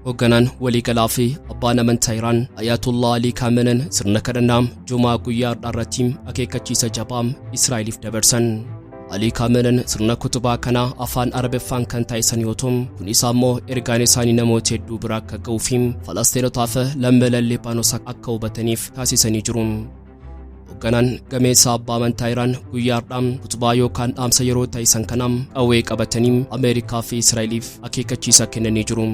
Hoogganaan waliigalaa fi abbaan amantaa Iraan Ayatollah Alii Kaameneen sirna kadhannaa Jumaa guyyaa har'aa irratti akeekkachiisa jabaa Israa'eliif dabarsan. Alii Kaameneen sirna kutubaa kanaa afaan Arabiffaan kan taasisan yoo ta'u, kunis ammoo ergaan isaanii namoota hedduu bira akka ga'uu fi Falasteenotaaf lammiileen Libaanos akka hubataniif taasisanii jiru. Hoogganaan gameessa abbaa amantaa Iraan guyyaa har'aa kutubaa yookaan dhaamsa yeroo taasisan kana qawwee qabatanii Ameerikaa fi Israa'eliif akeekkachiisa kennanii jiru.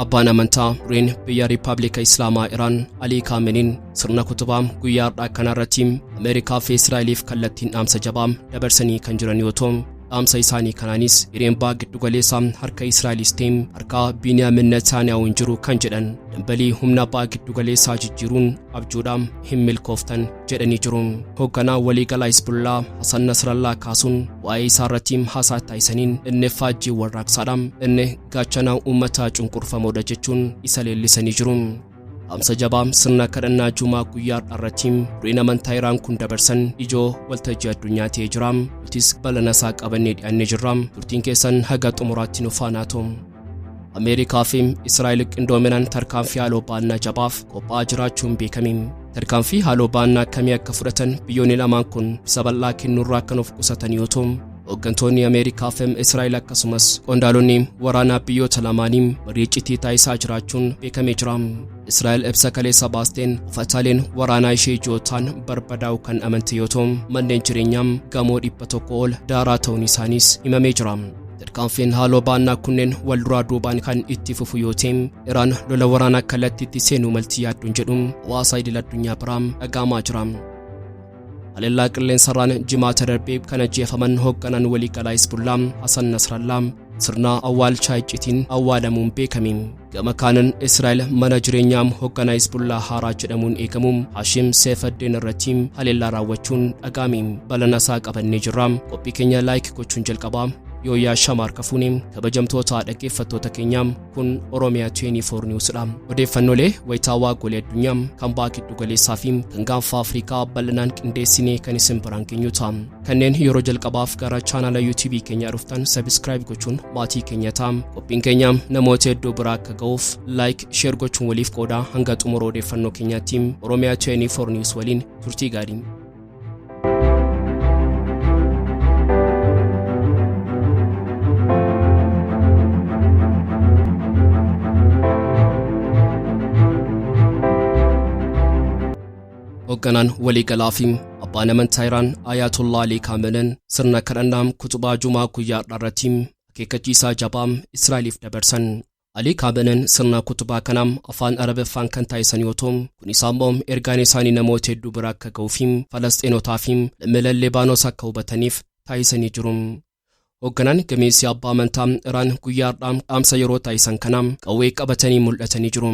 Abbaan amantaa dureen biyya Riippaabilika Islaamaa Iraan Alii Kaameniin sirna kutubaa guyyaa har'aa kanarratti Ameerikaa fi Israa'eliif kallattiin dhaamsa jabaa dabarsanii kan jiran yoo ta'u, dhaamsa isaanii kanaanis hireen baha giddugaleessaa harka Israa'elis ta'e harka Biiniyaamin Netaaniyaahu hin jiru kan jedhan dambalii humna baha giddugaleessaa jijjiiruun abjuudhaan hin milkooftan jedhanii jiru. Hoogganaa waliigalaa Hizbullaa Hasan Nasrallaa kaasuun waa'ee isaa irratti haasaa taasisaniin inni faajjii warraaqsaadha, inni gaachana uummataa cunqurfamoodha jechuun isa leellisanii jiru. Dhaamsa jabaa sirna kadhannaa Jumaa guyyaa har'aa irratti dureen amantaa Iraan kun dabarsan ijoo waltajjii addunyaa ta'ee jira. Nutis balana isaa qabannee dhiyaannee jirra. Turtiin keessan haga xumuraatti nu faana ta'u. Ameerikaa fi Israa'el qindoominaan tarkaanfii haaloo baannaa jabaaf qophaa'aa jiraachuun beekame. Tarkaanfii haaloo baannaa akkamii akka fudhatan biyyoonni lamaan kun ibsa bal'aa kennuurraa kan of qusatan yoo ta'u, hooggantoonni Ameerikaa fi Israa'el akkasumas qondaalonni waraanaa biyyoota lamaanii marii iccitii taasisaa jiraachuun beekamee jira. Israa'el ibsa kaleessa baasteen buufataaleen waraanaa ishee ijootaan barbadaa'u kan amante yoo ta'u, manneen jireenyaa gamoo 100 ol daaraa ta'uun isaaniis himamee jira. Tarkaanfiin haaloo baannaa kunneen wal duraa duubaan kan itti fufu yoo ta'e, Iraan lola waraanaa kallattiitti seenuu malti yaadduun jedhu hawaasa idil addunyaa biraa dhaga'amaa jira. Haleellaa qilleensarraan jimaata darbee kan ajjeefaman hoogganaan waliigalaa Hizbullaa Hasan Nasrallaa sirna awwaalchaa iccitiin awwaalamuun beekame. Gama kaanan Israa'el mana jireenyaa hoogganaa Hizbullaa haaraa jedhamuun eegamu Hashim Seefaddeen irratti haleellaa raawwachuun dhaga'ame. Balana isaa qabannee jirra. Qophii keenya like gochuun jalqabaa. Yoo yaa shamaar kafuuni kabajamtoota dhaggeeffattoota keenyaa, kun Oromiyaa 24 News dha. Odeeffannoolee wayitaawaa golee addunyaa kan baha giddu galeessaa fi kan gaanfa Afrikaa bal'inaan qindeessinee kan isin biraan geenyu ta'a. Kanneen yeroo jalqabaaf gara chaanala YouTube keenyaa dhuftan subscribe gochuun maatii keenya ta'a. Qophiin keenya namoota hedduu biraa akka ga'uuf like, share gochuun waliif qoodaa. Hanga xumura odeeffannoo keenyaatti Oromiyaa 24 News waliin turtii gaarii. Hoogganaan waliigalaa fi abbaan amantaa Iraan Ayatollah Alii Kaameneen sirna kadhannaa kutubaa Jumaa guyyaa har'aa irratti akeekkachiisaa jabaa Israa'eliif dabarsan. Alii Kaameneen sirna kutubaa kana afaan Arabiffaan kan taasisan yoo ta'u, kunis ammoo ergaan isaanii namoota hedduu bira akka ga'uu fi Falasteenotaa fi lammiileen Libaanos akka hubataniif taasisanii jiru. Hoogganaan gameessi abbaa amantaa Iraan guyyaa har'aa dhaamsa yeroo taasisan kana qawwee qabatanii mul'atanii jiru.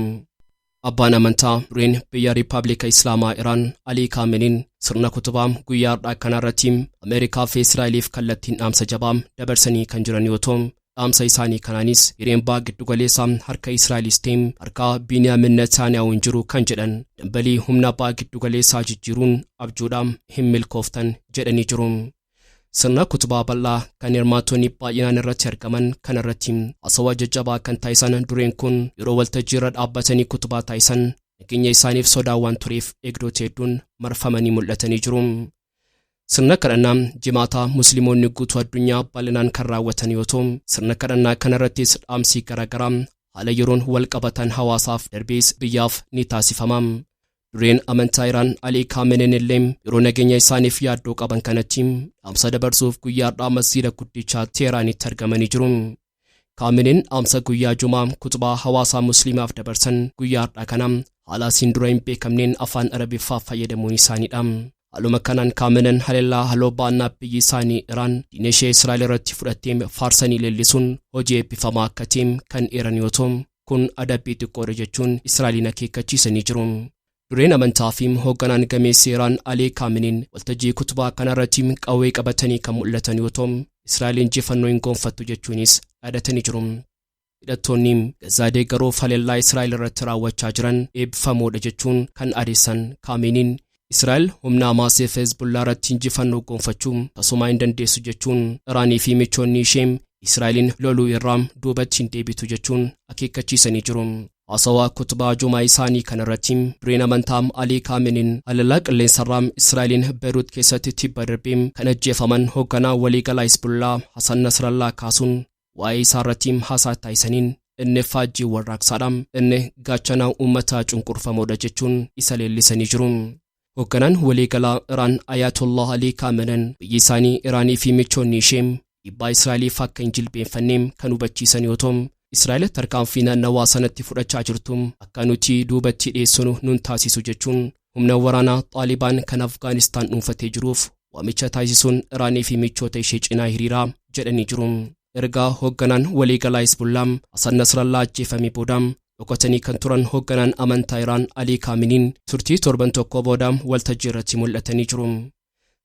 Abbaan amantaa dureen biyya Riippaabilika Islaamaa Iraan Alii Kaameniin sirna kutubaa guyyaa har'aa kanarratti Ameerikaa fi Israa'eliif kallattiin dhaamsa jabaa dabarsanii kan jiran yoo ta'u, dhaamsa isaanii kanaanis hireen baha giddugaleessaa harka Israa'elis ta'e harka Biiniyaamin Netaaniyaahu hin jiru kan jedhan dambalii humna baha giddugaleessaa jijjiiruun abjuudhaan hin milkooftan jedhanii jiru. Sirna kutubaa bal'aa kan hirmaattonni baay'inaan irratti argaman kanarratti haasawaa jajjabaa kan taasisan dureen kun yeroo waltajjii irra dhaabbatanii kutubaa taasisan nageenya isaaniif sodaa waan tureef eegdota hedduun marfamanii mul'atanii jiru. Sirna kadhannaa jimaataa musliimoonni guutuu addunyaa bal'inaan kan raawwatan yoo ta'u, sirna kadhannaa kanarrattis dhaamsi garaagaraa haala yeroon wal qabatan hawaasaaf darbees biyyaaf ni taasifama. Dureen amantaa Iraan Alii Kaameneen illee yeroo nageenya isaaniif yaaddoo qaban kanatti dhaamsa dabarsuuf guyyaa har'aa masjiida guddicha Teeraanitti argamanii jiru. Kaameneen dhaamsa guyyaa Jumaa kutubaa hawaasaa musliimaaf dabarsan guyyaa har'aa kana haala asiin dura hin beekamneen afaan Arabiffaa fayyadamuun isaaniidha. Haaluma kanaan Kaameneen haleellaa haaloo baannaa biyyi isaanii Iraan diina ishee Israa'el irratti fudhattee faarsanii leellisuun hojii eebbifamaa akka ta'e kan eeran yoo ta'u, kun adabbii xiqqoodha jechuun Israa'eliin akeekkachiisanii jiru. Dureen amantaa fi hoogganaan gameessi Iraan Alii Kaaminiin waltajjii kutubaa kanarratti qawwee qabatanii kan mul'atan yoo ta'u, Israa'el injifannoo hin gonfattu jechuunis dhaadatanii jiru. Hidhattoonni Gazaa deeggaruuf haleellaa Israa'el irratti raawwachaa jiran eebbifamoodha jechuun kan adeessan Kaaminiin, Israa'el humna Hamaasii fi Hezbollaa irratti injifannoo gonfachuu tasumaa hin dandeessu jechuun Iraanii fi michoonni ishee Israa'eliin loluu irraa duubatti hin deebitu jechuun akeekkachiisanii jiru. Haasawaa kutubaa Jumaa isaanii kanarratti dureen amantaa Alii Kaaminiin haleellaa qilleensarraa Israa'eliin Beeruut keessatti tibba darbee kan ajjeefaman hoogganaa waliigalaa Hizbullaa Hasan Nasrallaa kaasuun waa'ee isaarratti haasaa taasisaniin inni faajjii warraaqsaadha, inni gaachana uummataa cunqurfamoodha jechuun isa leellisanii jiru. Hoogganaan waliigalaa Iraan Ayatollah Alii Kaaminiin biyyi isaanii Iraanii fi michoonni ishee dhiibbaa Israa'eliif akka hin jilbeenfanne kan hubachiisan yoo ta'u, Israa'el tarkaanfii naannawaa sanatti fudhachaa jirtu akka nuti duubatti dhiyeessinu nun taasisu jechuun humna waraanaa Xaalibaan kan Afgaanistaan dhuunfatee jiruuf waamicha taasisuun Iraanii fi michoota ishee cinaa hiriiraa jedhanii jiru. Ergaa hoogganaan waliigalaa Hizbullaa Hasan Nasrallaa ajjeefamee booda dhokatanii kan turan hoogganaan amantaa Iraan Alii Kaaminiin turtii torban tokko booda waltajjii irratti mul'atanii jiru.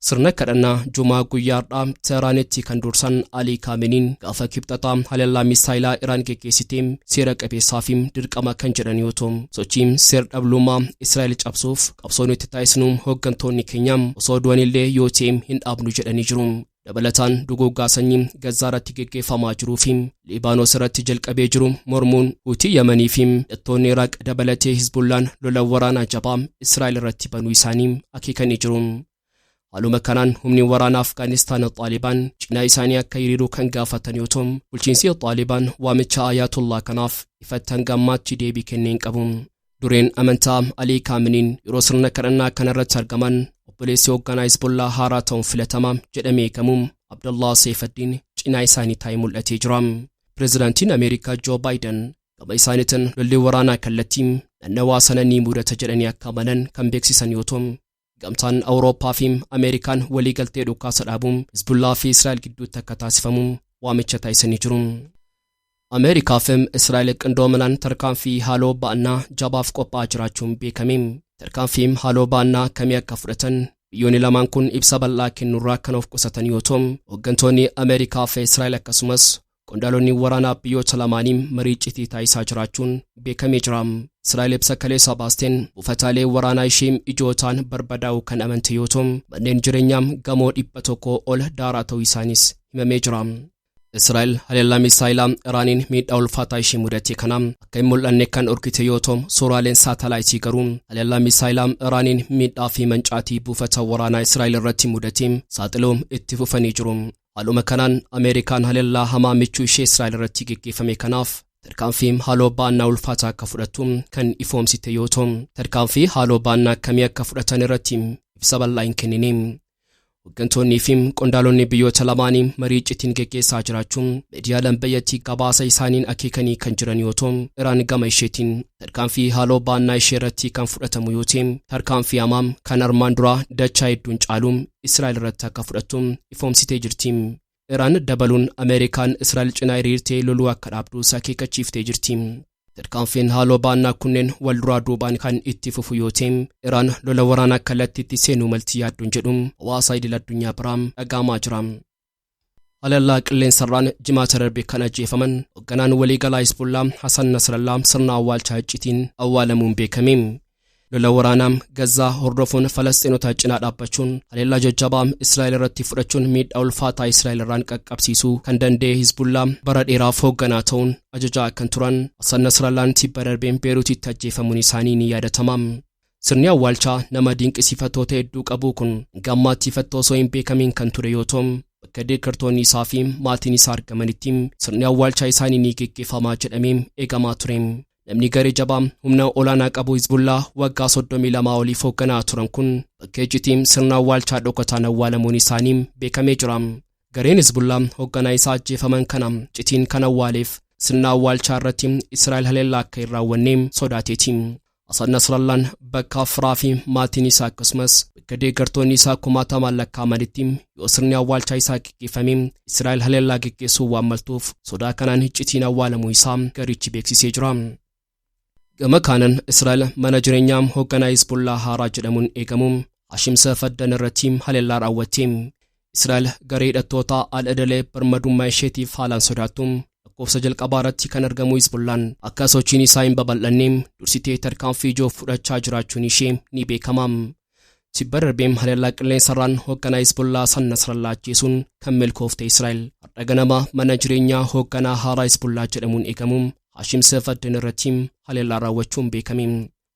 Sirna kadhannaa Jumaa guyyaa har'aa Teheraanitti kan dursan Alii Kaaminiin gaafa kibxataa haleellaa misaayilaa Iraan geggeessitee seera qabeessaa fi dirqama kan jedhan yoo ta'u, sochiin seer dhabdummaa Israa'el cabsuuf qabsoon itti taasisnu hooggantoonni keenya osoo du'anillee yoo ta'e hin dhaabnu jedhanii jiru. Dabalataan duguuggaa sanyii Gazaa irratti geggeeffamaa jiruu fi Liibaanos irratti jalqabee jiru mormuun Huutii Yamanii fi hidhattoonni Iraaq dabalatee Hizbullaan lola waraanaa jabaa Israa'el irratti banuu isaanii akeekanii jiru. Haaluma kanaan humni waraanaa Afgaanistaan Xaalibaan cinaa isaanii akka hiriiruu kan gaafatan yoo ta'u, bulchiinsi Xaalibaan waamicha Ayatollah kanaaf ifatti hanga ammaatti deebii kennee hin qabu. Dureen amantaa Alii Kaaminiin yeroo sirna kadhannaa kanarratti argaman obboleessi hoogganaa Hizbullaa haaraa ta'uun filatama jedhamee eegamu Abdullah Seefaddiin cinaa isaanii taa'ee mul'atee jira. Pireezidaantiin Ameerikaa Joo Baayiden gama isaaniitiin lolli waraanaa kallattii naannawaa sana ni mudata jedhanii akka amanan kan beeksisan yoo ta'u, gamtaan Awurooppaa fi Ameerikaan waliigaltee dhukaasa dhaabuun Hizbullaa fi Israa'el gidduutti akka taasifamu waamicha taasisanii jiru. Ameerikaa fi Israa'el qindoominaan tarkaanfii haaloo ba'annaa jabaaf qophaa'aa jiraachuun beekame. Tarkaanfii haaloo ba'annaa kamii akka fudhatan biyyoonni lamaan kun ibsa bal'aa kennuurraa kan of qusatan yoo ta'u, hooggantoonni Ameerikaa fi Israa'el akkasumas qondaalonni waraanaa biyyoota lamaanii marii iccitii taasisaa jiraachuun beekamee jira. Israa'el ibsa kaleessa baasteen buufataalee waraanaa ishee ijoo ta'an barbadaa'uu kan amante yoo ta'u, manneen jireenyaa gamoo 100 ol daaraa ta'uu isaanis himamee jira. Israa'el haleellaa misaayilaa Iraaniin miidhaa ulfaataa ishee mudate kana akka hin mul'anne kan dhorkite yoo ta'u, suuraaleen saatalaayitii garuu haleellaa misaayilaa Iraaniin miidhaa fi mancaatii buufata waraanaa Israa'el irratti mudate saaxiluu itti fufanii jiru. Haaluma kanaan Ameerikaan haleellaa hamaa michuu ishee Israa'el irratti geggeeffame kanaaf tarkaanfii haaloo ba'annaa ulfaataa akka fudhattu kan ifoomsite yoo ta'u, tarkaanfii haaloo ba'annaa akkamii akka fudhatan irratti ibsa bal'aa hin kennine. Hooggantoonnii fi qondaalonni biyyoota lamaanii marii iccitiin geggeessaa jiraachuun miidiyaaleen biyyattii gabaasa isaaniin akeekanii kan jiran yoo ta'u, Iraan gama isheetiin tarkaanfii haaloo ba'annaa ishee irratti kan fudhatamu yoo ta'e, tarkaanfii hamaa kan armaan duraa dachaa hedduun caalu Israa'el irratti akka fudhattu ifoomsitee jirti. Iraan dabaluun Ameerikaan Israa'el cinaa hiriirtee loluu akka dhaabdus akeekkachiiftee jirti. Tarkaanfiin haaloo ba'annaa kunneen wal duraa duubaan kan itti fufu yoo ta'e, Iraan lola waraanaa kallattiitti seenuu malti yaadduun jedhu hawaasa idil addunyaa biraa dhaga'amaa jira. Haleellaa qilleensarraan jimaata darbe kan ajjeefaman hoogganaan waliigalaa Hizbullaa Hasan Nasrallaa sirna awwaalchaa iccitiin awwaalamuun beekame. Lola waraanaa Gazaa hordofuun Falasxiinota cinaa dhaabbachuun haleellaa jajjabaa Israa'el irratti fudhachuun miidhaa ulfaataa Israa'el irraan qaqqabsiisuu kan danda'e Hizbullaa bara dheeraaf hoogganaa ta'uun ajajaa kan turan Hasan Nasrallaan tibba darbeen Beeruutitti ajjeefamuun isaanii ni yaadatama. Sirni awwaalchaa nama dinqisiifattoota hedduu qabu kun hanga ammaatti ifatti osoo hin beekamiin kan ture yoo ta'u, bakka deeggartoonni isaa fi maatiin isaa argamanitti sirni awwaalchaa isaanii ni geggeeffamaa jedhamee eegamaa ture. Namni garee jabaa humna olaanaa qabu Hizbullaa waggaa 32 oliif hoogganaa turan kun bakka iccitii sirna awwaalchaa dhokataan awwaalamuun isaanii beekamee jira. Gareen Hizbullaa hoogganaa isaa ajjeefaman kana iccitiin kan awwaaleef sirna awwaalchaa irratti Israa'el haleellaa akka hin raawwanne sodaateeti. Hasan Nasrallaan bakka firaa fi maatiin isaa akkasumas bakka deeggartoonni isaa kumaatamaan lakkaa'amanitti yoo sirni awwaalchaa isaa geggeeffame Israa'el haleellaa geggeessuu waan maltuuf sodaa kanaan iccitiin awwaalamuu isaa garichi beeksisee jira. Gama kaanaan Israa'el mana jireenyaa hoogganaa Hizbullaa haaraa jedhamuun eegamu Hashim Safaddan irratti haleellaa raawwatte. Israa'el garee hidhattoota al-idilee birmadummaa isheetiif haalaan sodaattu lakkoofsa jalqabaa irratti kan argamu Hizbullaan akka sochiin isaa hin babal'anne dursitee tarkaanfii ijoo fudhachaa jiraachuun ishee ni beekama. Tibba darbeem haleellaa qilleensarraan hoogganaa Hizbullaa Hasan Nasrallaa ajjeesuun kan milkoofte Israa'el har'a ganama mana jireenyaa hoogganaa haaraa Hizbullaa jedhamuun eegamuun Haashim Sefaddin irratti haleellaa raawwachuun beekame.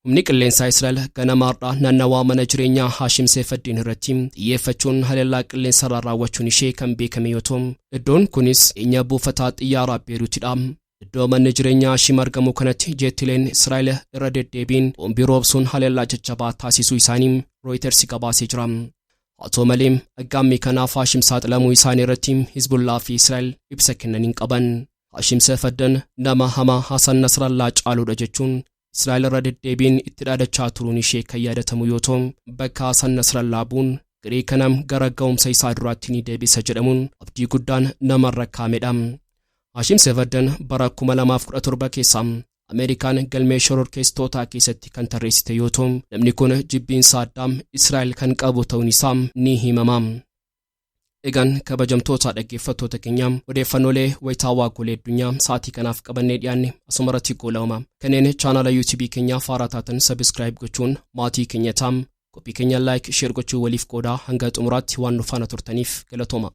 Humni qilleensaa Israa'el ganama har'aa naannawaa mana jireenyaa Haashim Sefaddin irratti xiyyeeffachuun haleellaa qilleensarraa raawwachuun ishee kan beekame yoo ta'u, iddoon kunis dhiyeenya buufataa xiyyaaraa Beeruutidha. Iddoo manni jireenyaa Haashim argamu kanatti jeettileen Israa'el irra deddeebiin boombii roobsuun haleellaa jajjabaa taasisuu isaanii Reuters gabaasee jira. Haa ta'u malee, aggaammii kanaaf Haashim saaxilamuu isaanii irratti Hizbullaa fi Israa'el ibsa kennan hin qaban. Haashim Sefaddin nama hamaa Hasan Nasrallaa caaluudha jechuun Israa'el irra deddeebiin itti dhaadachaa turuun ishee kan yaadatamu yoo ta'u, bakka Hasan Nasrallaa bu'uun garee kanam gara ga'umsa isaa duraatti ni deebisa jedhamuun abdii guddaan namarra kaa'amedha. Haashim Sefaddin bara 2017 keessa Ameerikaan galmee shororkeessitootaa keessatti kan tarreessite yoo ta'u, namni kun jibbiinsa addaa Israa'el kan qabu ta'uun isaa ni himama. Egaan kabajamtoota dhaggeeffattoota keenyaa, odeeffannoolee wayitaawaa golee addunyaa sa'aatii kanaaf qabannee dhiyaanne asuma irratti goolabama. Kanneen chaanaala YouTube keenyaa faaraa taatan subscribe gochuun maatii keenya ta'aa. Qophii keenya like, share gochuu waliif qoodaa. Hanga xumuraatti waan nu faana turtaniif galatooma.